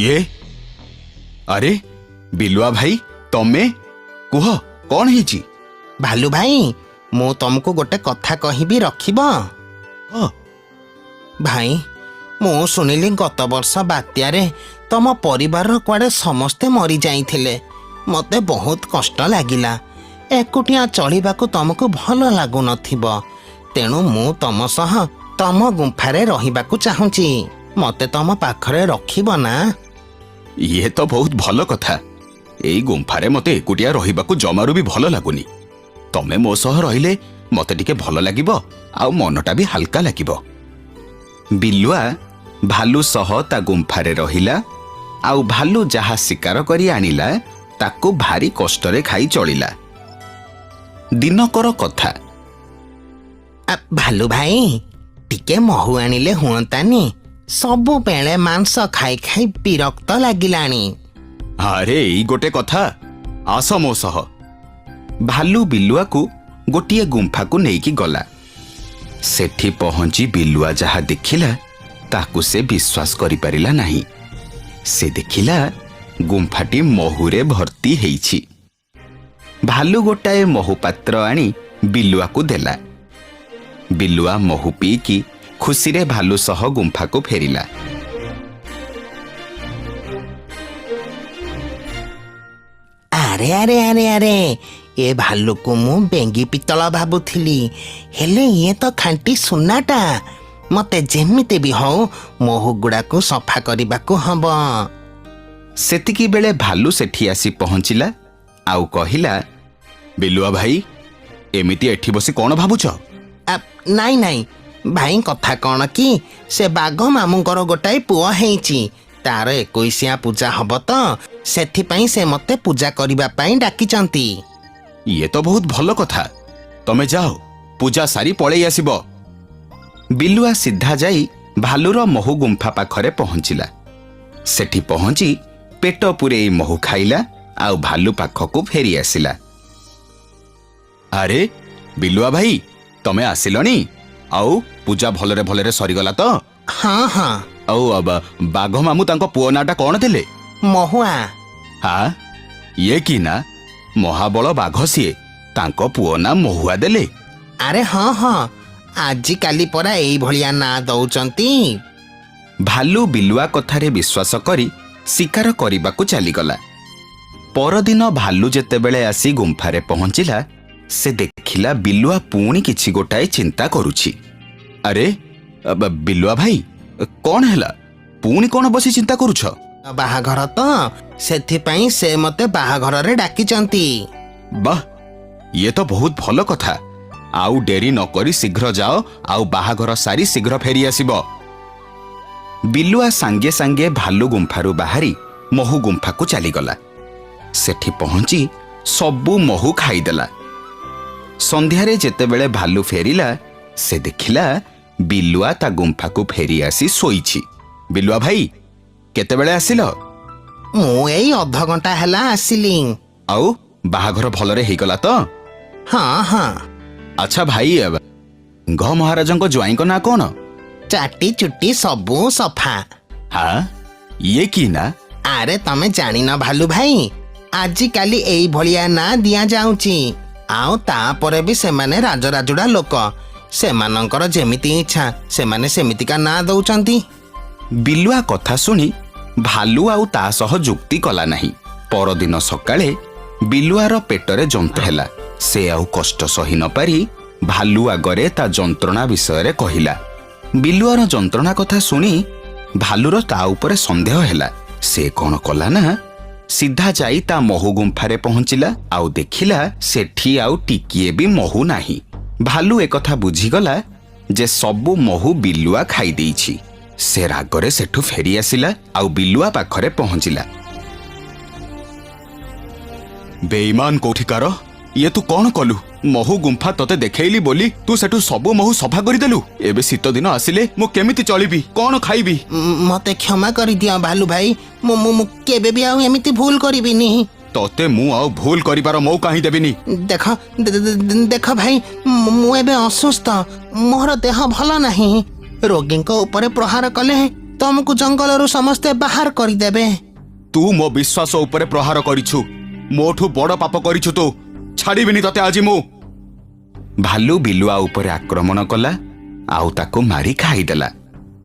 କିଏ? ଆରେ ବିଲୁଆ ଭାଇ, ତମେ? କୁହ, କଣ ହେଇଛି? ଭାଲୁ ଭାଇ, ମୁଁ ତମକୁ ଗୋଟେ କଥା କହିବି, ରଖିବ? ହଁ। ଭାଇ, ମୁଁ ଶୁଣିଲି ଗତ ବର୍ଷ ବାତ୍ୟାରେ ତମ ପରିବାରର କୁଆଡ଼େ ସମସ୍ତେ ମରିଯାଇଥିଲେ। ମୋତେ ବହୁତ କଷ୍ଟ ଲାଗିଲା। ଏକୁଟିଆ ଚଳିବାକୁ ତମକୁ ଭଲ ଲାଗୁନଥିବ। ତେଣୁ ମୁଁ ତମ ସହ ତମ ଗୁମ୍ଫାରେ ରହିବାକୁ ଚାହୁଁଛି। ମୋତେ ତମ ପାଖରେ ରଖିବ ନା? ଇଏ ତ ବହୁତ ଭଲ କଥା। ଏଇ ଗୁମ୍ଫାରେ ମତେ ଏକୁଟିଆ ରହିବାକୁ ଜମାରୁ ବି ଭଲ ଲାଗୁନି। ତମେ ମୋ ସହ ରହିଲେ ମତେ ଟିକେ ଭଲ ଲାଗିବ ଆଉ ମନଟା ବି ହାଲକା ଲାଗିବ। ବିଲୁଆ ଭାଲୁ ସହ ତା ଗୁମ୍ଫାରେ ରହିଲା ଆଉ ଭାଲୁ ଯାହା ଶିକାର କରି ଆଣିଲା, ତାକୁ ଭାରି କଷ୍ଟରେ ଖାଇ ଚଳିଲା। ଦିନକର କଥା। ଭାଲୁ ଭାଇ, ଟିକେ ମହୁ ଆଣିଲେ ହୁଅନ୍ତାନି? ସବୁବେଳେ ମାଂସ ଖାଇ ଖାଇ ବିରକ୍ତ ଲାଗିଲାଣି। ଆରେ, ଏଇ ଗୋଟେ କଥା, ଆସ ମୋ ସହ। ଭାଲୁ ବିଲୁଆକୁ ଗୋଟିଏ ଗୁମ୍ଫାକୁ ନେଇକି ଗଲା। ସେଠି ପହଞ୍ଚି ବିଲୁଆ ଯାହା ଦେଖିଲା, ତାକୁ ସେ ବିଶ୍ୱାସ କରିପାରିଲା ନାହିଁ। ସେ ଦେଖିଲା ଗୁମ୍ଫାଟି ମହୁରେ ଭର୍ତ୍ତି ହେଇଛି। ଭାଲୁ ଗୋଟାଏ ମହୁ ପାତ୍ର ଆଣି ବିଲୁଆକୁ ଦେଲା। ବିଲୁଆ ମହୁ ପିଇକି ଖୁସିରେ ଭାଲୁ ସହ ଗୁମ୍ଫାକୁ ଫେରିଲା। ଆରେ ଆରେ ଆରେ ଆରେ, ଏ ଭାଲୁକୁ ମୁଁ ବେଙ୍ଗି ପିତ୍ତଳ ଭାବୁଥିଲି, ହେଲେ ଇଏ ତ ଖାଣ୍ଟି ସୁନାଟା। ମତେ ଯେମିତି ବି ହଉ ମହୁ ଗୁଡାକୁ ସଫା କରିବାକୁ ହବ। ସେତିକି ବେଳେ ଭାଲୁ ସେଠି ଆସି ପହଞ୍ଚିଲା ଆଉ କହିଲା, ବିଲୁଆ ଭାଇ, ଏମିତି ଏଠି ବସି କଣ ଭାବୁଛ? ନାଇଁ ନାଇଁ ଭାଇ, କଥା କଣ କି, ସେ ବାଘ ମାମୁଙ୍କର ଗୋଟାଏ ପୁଅ ହେଇଛି। ତାର 21 ପୂଜା ହବ ତ, ସେଥିପାଇଁ ସେ ମତେ ପୂଜା କରିବା ପାଇଁ ଡାକିଛନ୍ତି। ଇଏ ତ ବହୁତ ଭଲ କଥା। ତମେ ଯାଅ, ପୂଜା ସାରି ପଳେଇ ଆସିବ। ବିଲୁଆ ସିଧା ଯାଇ ଭାଲୁର ମହୁ ଗୁମ୍ଫା ପାଖରେ ପହଞ୍ଚିଲା। ସେଠି ପହଞ୍ଚି ପେଟ ପୂରେଇ ମହୁ ଖାଇଲା ଆଉ ଭାଲୁ ପାଖକୁ ଫେରି ଆସିଲା। ଆରେ ବିଲୁଆ ଭାଇ, ତମେ ଆସିଲଣି? ଆଉ ପୂଜା ଭଲରେ ଭଲରେ ସରିଗଲା ତ? ହଁ ହଁ। ଆଉ ବାଘ ମାମୁଁ ତାଙ୍କ ପୁଅ ନାଁଟା କଣ ଦେଲେ? ମହୁଆ। ହା, ଇଏ କି ନା? ମହାବଳ ବାଘ ସିଏ, ତାଙ୍କ ପୁଅ ନା ମହୁଆ ଦେଲେ? ଆରେ ହଁ ହଁ, ଆଜିକାଲି ପରା ଏଇଭଳିଆ ନାଁ ଦଉଛନ୍ତି। ଭାଲୁ ବିଲୁଆ କଥାରେ ବିଶ୍ୱାସ କରି ଶିକାର କରିବାକୁ ଚାଲିଗଲା। ପରଦିନ ଭାଲୁ ଯେତେବେଳେ ଆସି ଗୁମ୍ଫାରେ ପହଞ୍ଚିଲା, ସେ ଦେଖିଲା ବିଲୁଆ ପୁଣି କିଛି ଗୋଟାଏ ଚିନ୍ତା କରୁଛି। ଆରେ ବିଲୁଆ ଭାଇ, କଣ ହେଲା? ପୁଣି କଣ ବସି ଚିନ୍ତା କରୁଛ? ବାହାଘର ତ, ସେଥିପାଇଁ ସେ ମତେ ବାହାଘରରେ ଡାକିଛନ୍ତି। ବାଃ, ଇଏ ତ ବହୁତ ଭଲ କଥା। ଆଉ ଡେରି ନ କରି ଶୀଘ୍ର ଯାଅ ଆଉ ବାହାଘର ସାରି ଶୀଘ୍ର ଫେରି ଆସିବ। ବିଲୁଆ ସାଙ୍ଗେ ସାଙ୍ଗେ ଭାଲୁ ଗୁମ୍ଫାରୁ ବାହାରି ମହୁ ଗୁମ୍ଫାକୁ ଚାଲିଗଲା। ସେଠି ପହଞ୍ଚି ସବୁ ମହୁ ଖାଇଦେଲା। ସନ୍ଧ୍ୟାରେ ଯେତେବେଳେ ଭାଲୁ ଫେରିଲା, ସେ ଦେଖିଲା ବିଲୁଆ ତା ଗୁମ୍ଫାକୁ ଫେରି ଆସି ଶୋଇଛି। ବିଲୁଆ ଭାଇ, କେତେବେଳେ ଆସିଲ? ମୁଁ ଏଇ ଅଧଘଣ୍ଟା ହେଲା ଆସିଲି। ଆଉ ବାହାଘର ଭଲରେ ହେଇଗଲା ତ? ହଁ ହଁ। ଆଚ୍ଛା ଭାଇ, ଘ ମହାରାଜଙ୍କ ଜ୍ୱାଇଁଙ୍କ ନାଁ କଣ? ଚାଟି ଚୁଟି ସବୁ ସଫା। ହା, ଇଏ କି ନା? ଆରେ ତମେ ଜାଣିନ ଭାଲୁ ଭାଇ, ଆଜିକାଲି ଏଇଭଳିଆ ନାଁ ଦିଆଯାଉଛି। ଆଉ ତାପରେ ବି ସେମାନେ ରାଜରାଜୁଡ଼ା ଲୋକ, ସେମାନଙ୍କର ଯେମିତି ଇଚ୍ଛା ସେମାନେ ସେମିତିକା ନାଁ ଦଉଛନ୍ତି। ବିଲୁଆ କଥା ଶୁଣି ଭାଲୁ ଆଉ ତା ସହ ଯୁକ୍ତି କଲା ନାହିଁ। ପରଦିନ ସକାଳେ ବିଲୁଆର ପେଟରେ ଯନ୍ତ୍ର ହେଲା। ସେ ଆଉ କଷ୍ଟ ସହି ନ ପାରି ଭାଲୁ ଆଗରେ ତା ଯନ୍ତ୍ରଣା ବିଷୟରେ କହିଲା। ବିଲୁଆର ଯନ୍ତ୍ରଣା କଥା ଶୁଣି ଭାଲୁର ତା ଉପରେ ସନ୍ଦେହ ହେଲା। ସେ କଣ କଲା ନା, ସିଧା ଯାଇ ତା ମହୁ ଗୁମ୍ଫାରେ ପହଞ୍ଚିଲା ଆଉ ଦେଖିଲା ସେଠି ଆଉ ଟିକିଏ ବି ମହୁ ନାହିଁ। ଭାଲୁ ଏକଥା ବୁଝିଗଲା ଯେ ସବୁ ମହୁ ବିଲୁଆ ଖାଇ ଦେଇଛି। ସେ ରାଗରେ ସେଠୁ ଫେରି ଆସିଲା ଆଉ ବିଲୁଆ ପାଖରେ ପହଞ୍ଚିଲା। ବେଇମାନ କୋଉଠିକାର, ଇଏ ତୁ କଣ କଲୁ? ମହୁ ଗୁମ୍ଫା ତତେ ଦେଖେଇଲି ବୋଲି ତୁ ସେଠୁ ସବୁ ମହୁ ସଫା କରିଦେଲୁ। ଏବେ ଶୀତ ଦିନ ଆସିଲେ ମୁଁ କେମିତି ଚଳିବି, କଣ ଖାଇବି? ମତେ କ୍ଷମା କରିଦିଅ ଭାଲୁ ଭାଇ, ମୁଁ ମୁଁ ମୁଁ କେବେ ବି ଆଉ ଏମିତି ଭୁଲ କରିବିନି। ତତେ ମୁଁ ଆଉ ଭୁଲ କରିବାର ମୌକା ହିଁ ଦେବିନି। ଦେଖ ଦେଖ ଭାଇ, ମୁଁ ଏବେ ଅସୁସ୍ଥ, ମୋର ଦେହ ଭଲ ନାହିଁ। ରୋଗୀଙ୍କ ଉପରେ ପ୍ରହାର କଲେ ତମକୁ ଜଙ୍ଗଲରୁ ସମସ୍ତେ ବାହାର କରିଦେବେ। ତୁ ମୋ ବିଶ୍ୱାସ ଉପରେ ପ୍ରହାର କରିଛୁ। ମୋଠୁ ବଡ଼ ପାପ କରିଛୁ ତୁ। ଛାଡ଼ିବିନି ତତେ ଆଜି ମୁଁ। ଭାଲୁ ବିଲୁଆ ଉପରେ ଆକ୍ରମଣ କଲା ଆଉ ତାକୁ ମାରି ଖାଇଦେଲା।